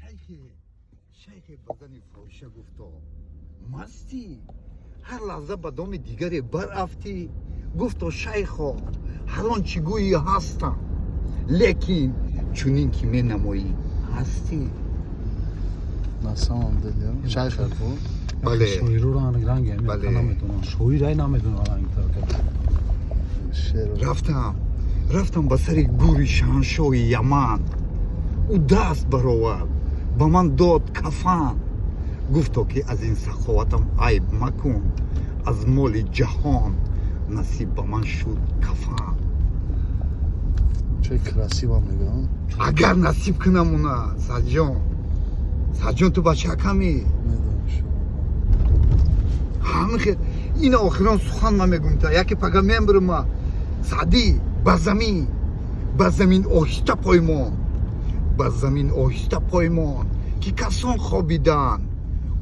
Шайхе ба зани фоҳиша гуфто: «Мастӣ, ҳар лаҳза ба доми дигаре барафтӣ». Гуфто: «Шайхо, ҳар он чӣ гӯӣ, ҳастам, лекин чунин ки менамоӣ, ҳастӣ». На самом деле, шайх ку. Бале. Шоироро ранг Бале. намедонам, шоирай намедонам ранг. Шеър. Рафтам ба сари гури шоҳаншоҳи Яман. Ӯ даст баровард, ба ман дод кафан. Гуфто ки аз ин саховатам айб макун, аз моли ҷаҳон насиб ба ман шуд кафан. Че красиво мегӯям. Агар насиб кунам уна, Саҷон, Саҷон, ту бачаками. Медонам шумо. Ҳамин хел ина охирон сухан ман мегӯм, та яке пага мембирма. Саъдӣ, ба замин, ба замин оҳиста поймон, ба замин оҳиста поймон, ки касон хобиданд: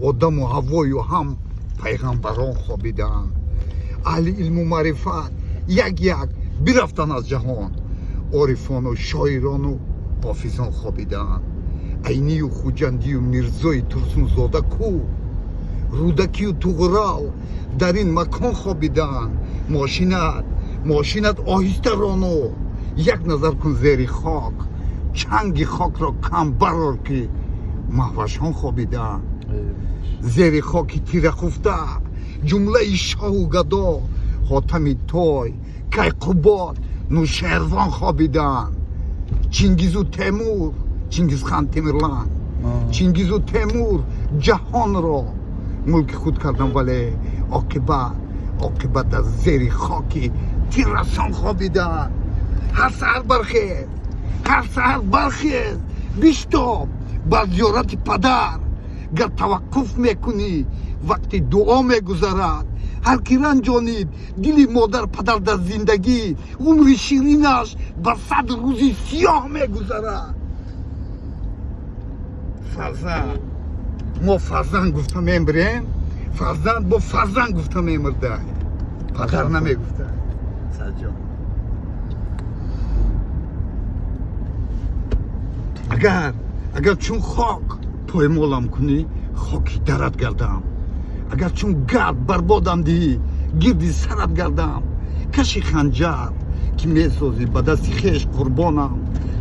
Одаму Ҳавою ҳам пайғамбарон хобиданд. Аҳли илму маърифат як як бирафтанд аз ҷаҳон. Орифону шоирону ҳофизон хобиданд. Айнию Хуҷандию Мирзои Турсунзода ку, Рӯдакию Туғрал дар ин макон хобиданд. Мошинат оҳиста рону як назар кун зери хок, чанги хокро кам барор, ки маҳвашон хобиданд. Зери хоки тирахуфта ҷумлаи шоҳу гадо, Ҳотами Той, Кайқубод, Нушервон хобиданд. Чингизу Темур, Чингизхан, Темирлан, Чингизу Темур ҷаҳонро мулки худ кардам, вале оқибат дар зери хоки тиррасон хобиданд. Ҳар саҳар бархез, ҳар саҳар бархез, биштоб ба зиёрати падар. Гар таваққуф мекунӣ, вақти дуо мегузарад. Ҳар ки ранҷонид дили модар падар дар зиндагӣ, умри ширинаш ба 100 рӯзи сиёҳ мегузарад. Фарзанд, мо фарзанд гуфта мемирем, фарзанд бо фарзанд гуфта мемирда, падар намегуфта, Саҷон. Агар чун хок поймолам кунӣ, хоки дарат гардам. Агар чун гард барбодам диҳӣ, гирди сарат гардам. Каши ханҷар ки месозӣ ба дасти хеш, қурбонам.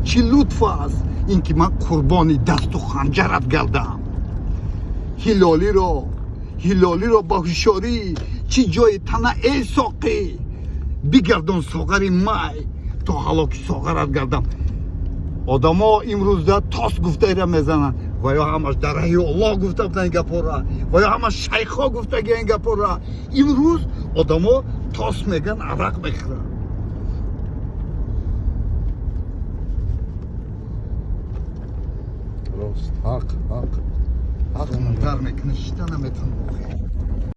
Чӣ лутф аст ин ки ман қурбони дасту ханҷарат гардам. Ҳилолиро ба ҳушёрӣ чӣ ҷои тана, эй соқӣ? Бигардон соғари май, то ҳалоки соғарат гардам. Одамо имрӯзда тос гуфтаира мезананд, ва ё ҳамаш дар раҳи Аллоҳ гуфта буданд ин гапҳоро, ва ё ҳамаш шайхҳо гуфтаги ин гапҳоро. Имрӯз одамо тос мегӯянд, арақ мехӯранд. Рост, ҳақ, ҳақ, ҳақ. Дар мекунӣ, шита наметавон.